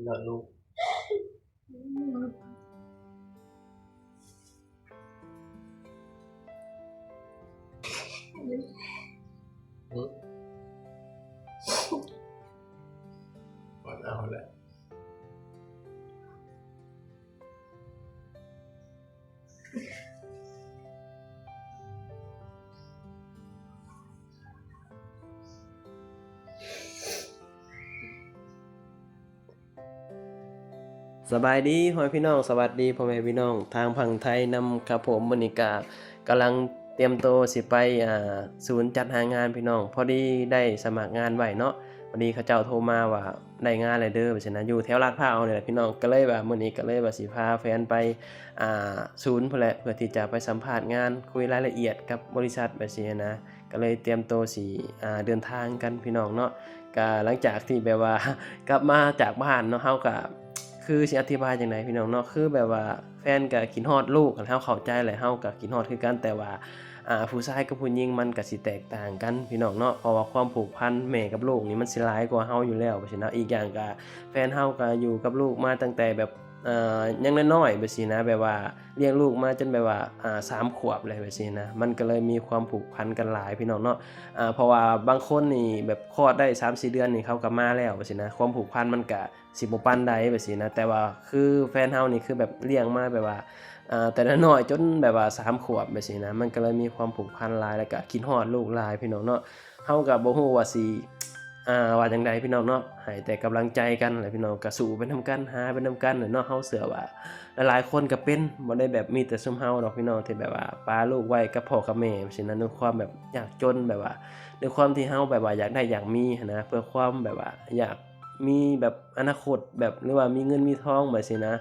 ນອນລູກ. ອືມ ອດເອົາແຫຼະ. ສະບາຍດີພໍ່ແມ່ພີ່ນ້ອງ, ສະຫວັດດີພໍ່ແມ່ພີ່ນ້ອງທາງຝັ່ງໄທນຳຄັບຜົມ. ມື້ນີ້ກະກຳລັງຕຽມໂຕຊິໄປ ອ່າ ສູນຈັດຫາງານພີ່ນ້ອງ, ພໍດີໄດ້ສະໝັກງານໄວ້ເນາະ, ພໍດີເຂົາເຈົ້າໂທມາວ່າໄດ້ງານແລ້ວເດີ ວ່າຊັ້ນນະ, ຢູ່ແຖວລາດພ້າວນີ້ແຫຼະພີ່ນ້ອງ. ກໍເລີຍວ່າມື້ນີ້ກໍເລີຍວ່າຊິພາແຟນໄປ ອ່າ ສູນພຸ້ນແຫຼະ ເພື່ອທີ່ຈະໄປສຳພາດງານ, ຄຸຍລາຍລະອຽດກັບບໍລິສັດ ແບບຊີ້ນະ. ກໍເລີຍຕຽມໂຕຊິ ອ່າ ເດີນທາງກັນພີ່ນ້ອງເນາະ. ກະຫຼັງຈາກທີ່ແບບວ່າກັບມາຈາກບ້ານເນາະ, ເຮົາກະ ຄືຊິອະທິບາຍຈັ່ງໃດພີ່ນ້ອງເນາະ, ຄືແບບວ່າແຟນກະຄິດຮອດລູກ, ເຮົາເຂົ້າໃຈແຫຼະ, ເຮົາກະຄິດຮອດຄືກັນ, ແຕ່ວ່າ ອ່າ ຜູ້ຊາຍກັບຜູ້ຍິງມັນກະຊິແຕກຕ່າງກັນພີ່ນ້ອງເນາະ, ເພາະວ່າຄວາມຜູກພັນແມ່ກັບລູກນີ້ມັນຊິຫຼາຍກວ່າເຮົາຢູ່ແລ້ວ ວ່າຊັ້ນນະ. ອີກຢ່າງກະແຟນເຮົາກະຢູ່ກັບລູກມາຕັ້ງແຕ່ແບບ ເອີ ຍັງນ້ອຍໆ ແບບຊີ້ນະ, ແບບວ່າລ້ຽງລູກມາຈົນແບບວ່າ ອ່າ ສາມຂວບແລ້ວ ແບບຊີ້ນະ, ມັນກໍເລີຍມີຄວາມຜູກພັນກັນຫຼາຍພີ່ນ້ອງເນາະ. ອ່າ ເພາະວ່າບາງຄົນນີ້ແບບຄອດໄດ້ສາມສີ່ເດືອນນີ້ເຂົາກໍມາແລ້ວ ແບບຊີ້ນະ, ຄວາມຜູກພັນມັນກະຊິບໍ່ປານໃດ ແບບຊີ້ນະ. ແຕ່ວ່າຄືແຟນເຮົານີ້ຄືແບບລ້ຽງມາແບບວ່າ ອ່າ ແຕ່ນ້ອຍໆ ຈົນແບບວ່າສາມຂວບ ແບບຊີ້ນະ, ມັນກໍເລີຍມີຄວາມຜູກພັນຫຼາຍ ແລ້ວກະຄິດຮອດລູກຫຼາຍພີ່ນ້ອງເນາະ. ເຮົາກໍບໍ່ຮູ້ວ່າຊິ ອ່າ ວ່າຈັ່ງໃດພີ່ນ້ອງເນາະ, ໃຫ້ແຕ່ກຳລັງໃຈກັນແຫຼະພີ່ນ້ອງ, ກໍສູ້ໄປນຳກັນ ຫາໄປນຳກັນແຫຼະເນາະ. ເຮົາເຊື່ອວ່າຫຼາຍໆຄົນກໍເປັນ, ບໍ່ໄດ້ແບບມີແຕ່ຊຸມເຮົາດອກພີ່ນ້ອງ ທີ່ແບບວ່າປະລູກໄວ້ກັບພໍ່ກັບແມ່ ຊີ້ນະ, ດ້ວຍຄວາມແບບຍາກຈົນ, ແບບວ່າດ້ວຍຄວາມທີ່ເຮົາແບບວ່າຢາກໄດ້ຢາກມີຫັ້ນນະ, ເພື່ອຄວາມແບບວ່າຢາກມີແບບອະນາຄົດແບບ ຫຼືວ່າມີເງິນມີທອງແບບຊີ້ນະ,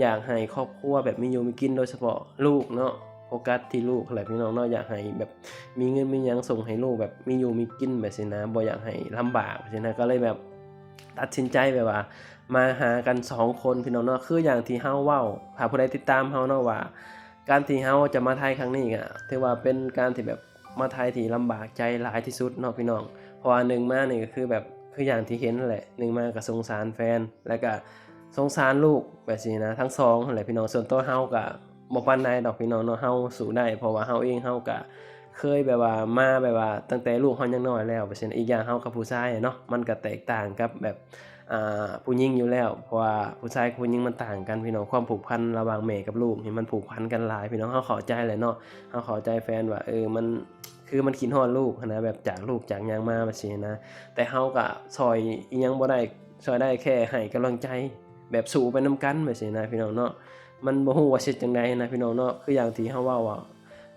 ຢາກໃຫ້ຄອບຄົວແບບມີຢູ່ມີກິນ, ໂດຍສະເພາະລູກເນາະ. ໂຟກັສທີ່ລູກຫັ້ນແຫຼະພີ່ນ້ອງເນາະ, ຢາກໃຫ້ແບບມີເງິນມີຫຍັງສົ່ງໃຫ້ລູກແບບມີຢູ່ມີກິນແບບຊີ້ນະ, ບໍ່ຢາກໃຫ້ລຳບາກຊີ້ນະ. ກໍເລີຍແບບຕັດສິນໃຈແບບວ່າມາຫາກັນສອງຄົນພີ່ນ້ອງເນາະ. ຄືຢ່າງທີ່ເຮົາເວົ້າ ຖ້າຜູ້ໃດຕິດຕາມເຮົາເນາະ ວ່າການທີ່ເຮົາຈະມາໄທຄັ້ງນີ້ກໍຖືວ່າເປັນການທີ່ແບບມາໄທທີ່ລຳບາກໃຈຫຼາຍທີ່ສຸດເນາະພີ່ນ້ອງ. ເພາະວ່າໜຶ່ງມານີ້ກໍຄືແບບ ຄືຢ່າງທີ່ເຫັນຫັ້ນແຫຼະ, ໜຶ່ງມາກໍສົງສານແຟນ ແລ້ວກະສົງສານລູກແບບຊີ້ນະ ທັງສອງຫັ້ນແຫຼະພີ່ນ້ອງ. ສ່ວນຕົວເຮົາກະບໍ່ປານໃດດອກພີ່ນ້ອງເນາະ, ເຮົາສູ້ໄດ້ ເພາະວ່າເຮົາເອງເຮົາກະເຄີຍແບບວ່າ ມາແບບວ່າຕັ້ງແຕ່ລູກເຮົາຍັງນ້ອຍແລ້ວແບບຊີ້ນະ. ອີກຢ່າງເຮົາກັບຜູ້ຊາຍເນາະ ມັນກະແຕກຕ່າງກັບແບບ ອ່າ ຜູ້ຍິງຢູ່ແລ້ວ, ເພາະວ່າຜູ້ຊາຍກັບຜູ້ຍິງມັນຕ່າງກັນພີ່ນ້ອງ. ຄວາມຜູກພັນລະຫວ່າງແມ່ກັບລູກນີ້ມັນຜູກພັນກັນຫຼາຍພີ່ນ້ອງ, ເຮົາເຂົ້າໃຈແຫຼະເນາະ, ເຮົາເຂົ້າໃຈແຟນວ່າ ເອີ ມັນ ຄືມັນຄິດຮອດລູກຫັ້ນນະ, ແບບຈາກລູກຈາກຫຍັງມາແບບຊີ້ນະ. ແຕ່ເຮົາກະຊ່ອຍອີ່ຫຍັງບໍ່ໄດ້, ຊ່ອຍໄດ້ແຄ່ໃຫ້ກຳລັງໃຈ ແບບສູ້ໄປນຳກັນແບບຊີ້ນະພີ່ນ້ອງເນາະ. ມັນບໍ່ຮູ້ວ່າຊິເຮັດຈັ່ງໃດນະພີ່ນ້ອງເນາະ. ຄືຢ່າງທີ່ເຮົາເວົ້າວ່າ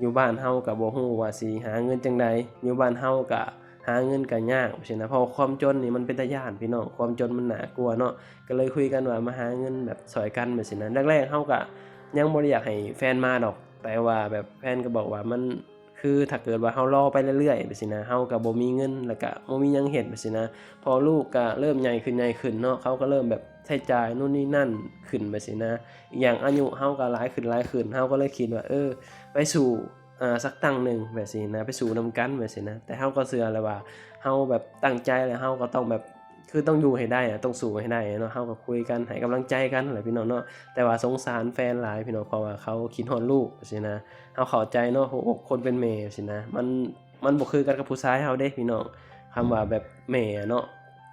ຢູ່ບ້ານເຮົາກະບໍ່ຮູ້ວ່າຊິຫາເງິນຈັ່ງໃດ, ຢູ່ບ້ານເຮົາກະຫາເງິນກະຍາກແບບຊີ້ນະ, ເພາະວ່າຄວາມຈົນນີ້ມັນເປັນຕາຢ້ານພີ່ນ້ອງ, ຄວາມຈົນມັນໜ້າກົວເນາະ. ກໍເລີຍຄຸຍກັນວ່າມາຫາເງິນແບບຊ່ອຍກັນແບບຊີ້ນະ. ແລກໆເຮົາກະຍັງບໍ່ໄດ້ຢາກໃຫ້ແຟນມາດອກ, ແຕ່ວ່າແບບແຟນກໍບອກວ່າມັນ ຄືຖ້າເກີດວ່າເຮົາລໍໄປເລື້ອຍໆແບບຊີ້ນະ ເຮົາກໍບໍ່ມີເງິນ ແລ້ວກໍບໍ່ມີຫຍັງເຮັດແບບຊີ້ນະ. ເພາະລູກກໍເລີ່ມໃຫຍ່ຂຶ້ນ ໃຫຍ່ຂຶ້ນເນາະ, ເຂົາກໍເລີ່ມແບບໃຊ້ຈ່າຍໂນ່ນນີ້ນັ້ນຂຶ້ນແບບຊີ້ນະ. ອີກຢ່າງອາຍຸເຮົາກໍຫຼາຍຂຶ້ນ ຫຼາຍຂຶ້ນ, ເຮົາກໍເລີຍຄິດວ່າ ເອີ ໄປສູ້ ອ່າ ສັກຕັ້ງໜຶ່ງແບບຊີ້ນະ, ໄປສູ້ນຳກັນແບບຊີ້ນະ. ແຕ່ເຮົາກໍເຊື່ອແຫຼະວ່າ ເຮົາແບບຕັ້ງໃຈແລ້ວ ເຮົາກໍຕ້ອງແບບ ຄືຕ້ອງຢູ່ໃຫ້ໄດ້ອະ, ຕ້ອງສູ້ໃຫ້ໄດ້ເນາະ. ເຮົາກໍຄຸຍກັນ ໃຫ້ກຳລັງໃຈກັນແຫຼະພີ່ນ້ອງເນາະ. ແຕ່ວ່າສົງສານແຟນຫຼາຍພີ່ນ້ອງ, ເພາະວ່າເຂົາຄິດຮອດລູກຊີ້ນະ. ເຮົາເຂົ້າໃຈເນາະ ຫົວອົກຄົນເປັນແມ່ຊີ້ນະ, ມັນ ມັນບໍ່ຄືກັນກັບຜູ້ຊາຍເຮົາເດ້ພີ່ນ້ອງ. ຄຳວ່າແບບແມ່ເນາະ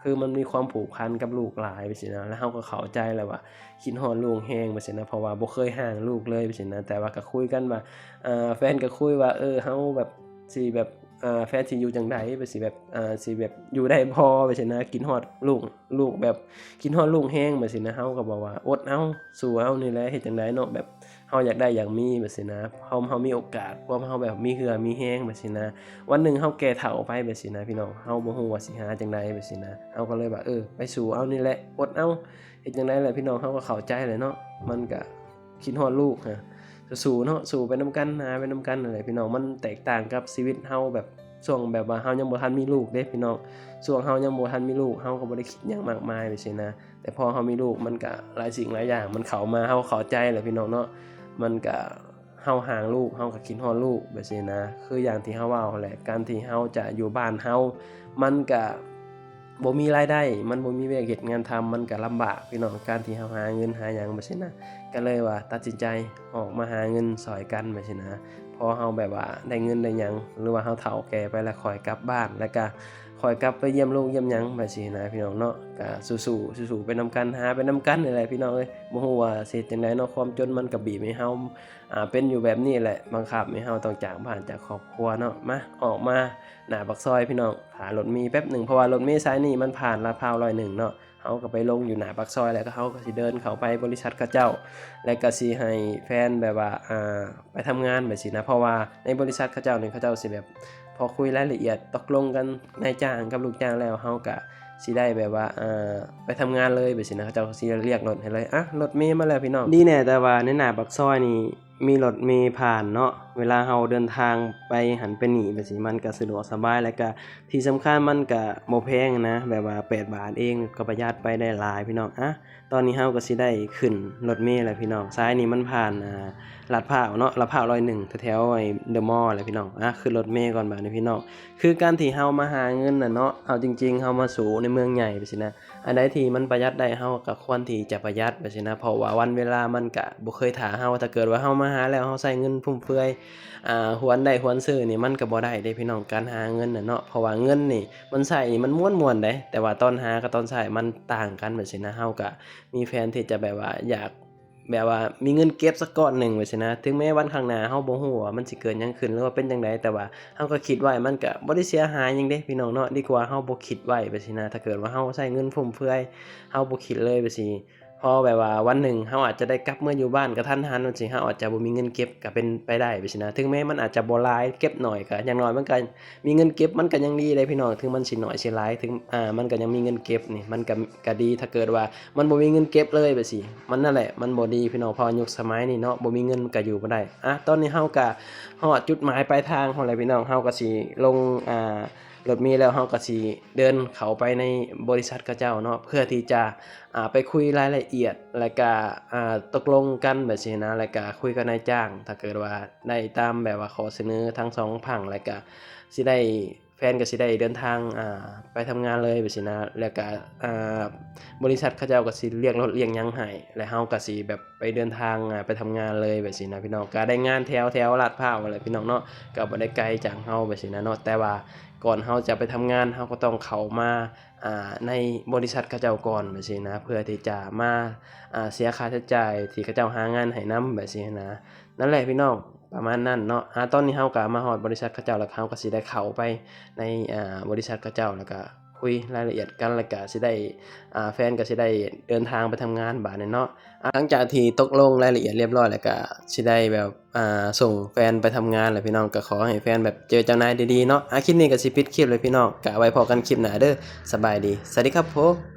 ຄືມັນມີຄວາມຜູກພັນກັບລູກຫຼາຍຊີ້ນະ, ແລ້ວເຮົາກໍເຂົ້າໃຈແລ້ວວ່າຄິດຮອດລູກແຮງຊີ້ນະ, ເພາະວ່າບໍ່ເຄີຍຫ່າງລູກເລີຍຊີ້ນະ. ແຕ່ວ່າກໍຄຸຍກັນວ່າ ເອີ ແຟນກໍຄຸຍວ່າ ເອີ ເຮົາແບບ ຊິແບບ ອ່າ ແຟນຊິຢູ່ຈັ່ງໃດ ແບບຊິແບບ ອ່າ ຊິແບບຢູ່ໄດ້ບໍ່ ແບບຊີ້ນະ, ຄິດຮອດລູກ ລູກແບບຄິດຮອດລູກແຮງແບບຊີ້ນະ. ເຮົາກໍບອກວ່າ ອົດເອົາ ສູ້ເອົານີ້ແຫຼະ, ເຮັດຈັ່ງໃດເນາະ ແບບເຮົາຢາກໄດ້ຢາກມີແບບຊີ້ນະ, ເຮົາ ເຮົາມີໂອກາດ ພວກເຮົາແບບມີເຫື່ອມີແຮງແບບຊີ້ນະ. ວັນໜຶ່ງເຮົາແກ່ເຖົ້າໄປແບບຊີ້ນະພີ່ນ້ອງ, ເຮົາບໍ່ຮູ້ວ່າຊິຫາຈັ່ງໃດແບບຊີ້ນະ. ເຮົາກໍເລີຍວ່າ ເອີ ໄປສູ້ເອົານີ້ແຫຼະ ອົດເອົາ ເຮັດຈັ່ງໃດແຫຼະພີ່ນ້ອງ, ເຮົາກໍເຂົ້າໃຈແຫຼະເນາະ, ມັນກະ ຄິດຮອດລູກ ຫາ ສູ້ໆເນາະ, ສູ້ໄປນຳກັນ ຫາໄປນຳກັນຫັ້ນແຫຼະພີ່ນ້ອງ. ມັນແຕກຕ່າງກັບຊີວິດເຮົາແບບ ຊ່ວງແບບວ່າເຮົາຍັງບໍ່ທັນມີລູກເດ້ພີ່ນ້ອງ. ຊ່ວງເຮົາຍັງບໍ່ທັນມີລູກ ເຮົາກໍບໍ່ໄດ້ຄິດຫຍັງມາກມາຍແບບຊີ້ນະ, ແຕ່ພໍເຮົາມີລູກ ມັນກະຫຼາຍສິ່ງຫຼາຍຢ່າງມັນເຂົ້າມາ, ເຮົາເຂົ້າໃຈແຫຼະພີ່ນ້ອງເນາະ. ມັນກະ ເຮົາຫ່າງລູກ ເຮົາກໍຄິດຮອດລູກແບບຊີ້ນະ. ຄືຢ່າງທີ່ເຮົາເວົ້າຫັ້ນແຫຼະ, ການທີ່ເຮົາຈະຢູ່ບ້ານເຮົາ ມັນກະ ບໍ່ມີລາຍໄດ້ ມັນບໍ່ມີວຽກເຮັດງານທຳ ມັນກໍລຳບາກພີ່ນ້ອງ ການທີ່ເຮົາຫາເງິນຫາຫຍັງແບບຊີ້ນະ ກໍເລີຍວ່າຕັດສິນໃຈອອກມາຫາເງິນຊ່ອຍກັນແບບຊີ້ນະ. ພໍເຮົາແບບວ່າໄດ້ເງິນໄດ້ຫຍັງ ຫຼືວ່າເຮົາເຖົ້າແກ່ໄປແລ້ວ ຄ່ອຍກັບບ້ານ ແລ້ວກໍຄ່ອຍກັບໄປຢ້ຽມລູກຢ້ຽມຫຍັງແບບຊີ້ນະ ພີ່ນ້ອງເນາະ. ກໍສູ້ໆ ສູ້ໆໄປນຳກັນ ຫາໄປນຳກັນນີ້ແຫຼະພີ່ນ້ອງເອີຍ. ບໍ່ຮູ້ວ່າຊິເຮັດຈັ່ງໃດເນາະ ຄວາມຈົນມັນກໍບີບໃຫ້ເຮົາ ອ່າ ເປັນຢູ່ແບບນີ້ແຫຼະ ບັງຄັບໃຫ້ເຮົາຕ້ອງຈາກບ້ານຈາກຄອບຄົວເນາະ. ມາ ອອກມາໜ້າປາກຊອຍພີ່ນ້ອງ ຖ້າລົດເມແປັບໜຶ່ງ ເພາະວ່າລົດເມສາຍນີ້ມັນຜ່ານລາດພ້າວຮ້ອຍໜຶ່ງເນາະ. ເຮົາກໍໄປລົງຢູ່ໜ້າປາກຊອຍ ແລ້ວກໍເຮົາກໍຊິເດີນເຂົ້າໄປບໍລິສັດເຂົາເຈົ້າ ແລ້ວກໍຊິໃຫ້ແຟນແບບວ່າ ອ່າ ໄປທຳງານແບບຊີ້ນະ ເພາະວ່າໃນບໍລິສັດເຂົາເຈົ້ານີ້ ເຂົາເຈົ້າຊິແບບພໍຄຸຍລາຍລະອຽດ ຕົກລົງກັນນາຍຈ້າງກັບລູກຈ້າງແລ້ວ ເຮົາກໍຊິໄດ້ແບບວ່າ ອ່າ ໄປທຳງານເລີຍແບບຊີ້ນະ ເຂົາເຈົ້າກໍຊິລຽກລົດໃຫ້ເລີຍ. ອ່ະ ລົດເມມາແລ້ວພີ່ນ້ອງ ດີແດ່ ແຕ່ວ່າໃນໜ້າປາກຊອຍນີ້ ມີລົດເມຜ່ານເນາະ ເວລາເຮົາເດີນທາງໄປຫັ້ນໄປນີ້ແບບຊີ້ ມັນກະສະດວກສະບາຍ ແລ້ວກະທີ່ສຳຄັນມັນກະບໍ່ແພງນະ ແບບວ່າແປດບາດເອງ ກະປະຢັດໄປໄດ້ຫຼາຍພີ່ນ້ອງ. ອ່ະ ຕອນນີ້ເຮົາກະຊິໄດ້ຂຶ້ນລົດເມແລ້ວພີ່ນ້ອງ. ສາຍນີ້ມັນຜ່ານ ອ່າ ລາດພ້າວເນາະ ລາດພ້າວຮ້ອຍໜຶ່ງ ແຖວໆ ໄອ້ The Mall ແຫຼະພີ່ນ້ອງ. ອ່ະ ຂຶ້ນລົດເມກ່ອນບາດນີ້ພີ່ນ້ອງ. ຄືການທີ່ເຮົາມາຫາເງິນນະເນາະ ເອົາຈິງໆ ເຮົາມາສູ້ໃນເມືອງໃຫຍ່ແບບຊີ້ນະ ອັນໃດທີ່ມັນປະຢັດໄດ້ ເຮົາກໍຄວນທີ່ຈະປະຢັດແບບຊີ້ນະ ເພາະວ່າວັນເວລາມັນກະບໍ່ເຄີຍຖ້າເຮົາ. ຖ້າເກີດວ່າເຮົາມາຫາແລ້ວ ເຮົາໃຊ້ເງິນຟຸມເຟືອຍ ອ່າ ຫວນໄດ້ຫວນຊື້ນີ້ ມັນກະບໍ່ໄດ້ເດ້ພີ່ນ້ອງ ການຫາເງິນນະເນາະ. ເພາະວ່າເງິນນີ້ມັນໃຊ້ນີ້ມັນມ່ວນໆເດ້ ແຕ່ວ່າຕອນຫາກັບຕອນໃຊ້ມັນຕ່າງກັນແບບຊີ້ນະ. ເຮົາກະມີແຜນທີ່ຈະແບບວ່າຢາກ ແບບວ່າມີເງິນເກັບສັກກ້ອນໜຶ່ງແບບຊີ້ນະ ເຖິງແມ້ວັນຂ້າງໜ້າເຮົາບໍ່ຮູ້ວ່າມັນຊິເກີດຫຍັງຂຶ້ນ ຫຼືວ່າເປັນຈັ່ງໃດ ແຕ່ວ່າເຮົາກໍຄິດໄວ້ ມັນກໍບໍ່ໄດ້ເສຍຫາຍຫຍັງເດ້ພີ່ນ້ອງເນາະ. ດີກວ່າເຮົາບໍ່ຄິດໄວ້ແບບຊີ້ນະ ຖ້າເກີດວ່າເຮົາໃຊ້ເງິນຟຸມເຟືອຍ ເຮົາບໍ່ຄິດເລີຍແບບຊີ້ ພໍແບບວ່າວັນໜຶ່ງເຮົາອາດຈະໄດ້ກັບເມືອຢູ່ບ້ານກະທັນຫັນແບບຊີ້ ເຮົາອາດຈະບໍ່ມີເງິນເກັບ ກໍເປັນໄປໄດ້ແບບຊີ້ນະ. ເຖິງແມ້ມັນອາດຈະບໍ່ຫຼາຍ ເກັບໜ້ອຍ ກໍຢ່າງໜ້ອຍມັນກໍ ມີເງິນເກັບມັນກໍຍັງດີເດ້ພີ່ນ້ອງ ເຖິງມັນຊິໜ້ອຍຊິຫຼາຍ ເຖິງ ອ່າ ມັນກໍຍັງມີເງິນເກັບນີ້ ມັນກໍ ກໍດີ. ຖ້າເກີດວ່າມັນບໍ່ມີເງິນເກັບເລີຍແບບຊີ້ ມັນນັ້ນແຫຼະ ມັນບໍ່ດີພີ່ນ້ອງ ເພາະວ່າຍຸກສະໄໝນີ້ເນາະ ບໍ່ມີເງິນມັນກໍຢູ່ບໍ່ໄດ້. ອ່ະ ຕອນນີ້ເຮົາກໍຮອດຈຸດໝາຍປາຍທາງເຮົາແລ້ວພີ່ນ້ອງ ເຮົາກໍຊິລົງ ອ່າ ລົດເມແລ້ວ ເຮົາກໍຊິເດີນເຂົ້າໄປໃນບໍລິສັດເຂົາເຈົ້າເນາະ ເພື່ອທີ່ຈະ ອ່າ ໄປຄຸຍລາຍລະອຽດ ແລ້ວກະ ອ່າ ຕົກລົງກັນແບບຊີ້ນະ ແລ້ວກະຄຸຍກັບນາຍຈ້າງ ຖ້າເກີດວ່າໄດ້ຕາມແບບວ່າຂໍ້ສະເໜີທັງສອງຝັ່ງ ແລ້ວກະຊິໄດ້ ແຟນກໍຊິໄດ້ເດີນທາງ ອ່າ ໄປທຳງານເລີຍແບບຊີ້ນະ ແລ້ວກະ ອ່າ ບໍລິສັດເຂົາເຈົ້າກໍຊິລຽກລົດລຽກຫຍັງໃຫ້ ແລ້ວເຮົາກໍຊິແບບໄປເດີນທາງ ອ່າ ໄປທຳງານເລີຍແບບຊີ້ນະພີ່ນ້ອງ. ກໍໄດ້ງານແຖວ ແຖວລາດພ້າວຫັ້ນແຫຼະພີ່ນ້ອງເນາະ ກໍບໍ່ໄດ້ໄກຈາກເຮົາແບບຊີ້ນະເນາະ ແຕ່ວ່າ ກ່ອນເຮົາຈະໄປທຳງານ ເຮົາກໍຕ້ອງເຂົ້າມາ ອ່າ ໃນບໍລິສັດເຂົາເຈົ້າກ່ອນແບບຊີ້ນະ ເພື່ອທີ່ຈະມາ ອ່າ ເສຍຄ່າໃຊ້ຈ່າຍທີ່ເຂົາເຈົ້າຫາງານໃຫ້ນຳແບບຊີ້ນະ. ນັ້ນແຫຼະພີ່ນ້ອງ ປະມານນັ້ນເນາະ. ອ່າ ຕອນນີ້ເຮົາກໍມາຮອດບໍລິສັດເຂົາເຈົ້າແລ້ວ ເຮົາກໍຊິໄດ້ເຂົ້າໄປໃນ ອ່າ ບໍລິສັດເຂົາເຈົ້າ ແລ້ວກໍຄຸຍລາຍລະອຽດກັນ ແລ້ວກໍຊິໄດ້ ອ່າ ແຟນກໍຊິໄດ້ເດີນທາງໄປທຳງານບາດນີ້ເນາະ. ອ່າ ຫຼັງຈາກທີ່ຕົກລົງລາຍລະອຽດລຽບຮ້ອຍແລ້ວ ກໍຊິໄດ້ແບບ ອ່າ ສົ່ງແຟນໄປທຳງານແລ້ວພີ່ນ້ອງ ກໍຂໍໃຫ້ແຟນແບບເຈີເຈົ້ານາຍດີໆເນາະ. ອ່າ ຄລິບນີ້ກໍຊິປິດຄລິບແລ້ວພີ່ນ້ອງ ກໍໄວ້ພໍ້ກັນຄລິບໜ້າເດີ. ສະບາຍດີ ສະຫວັດດີຄັບຜົມ.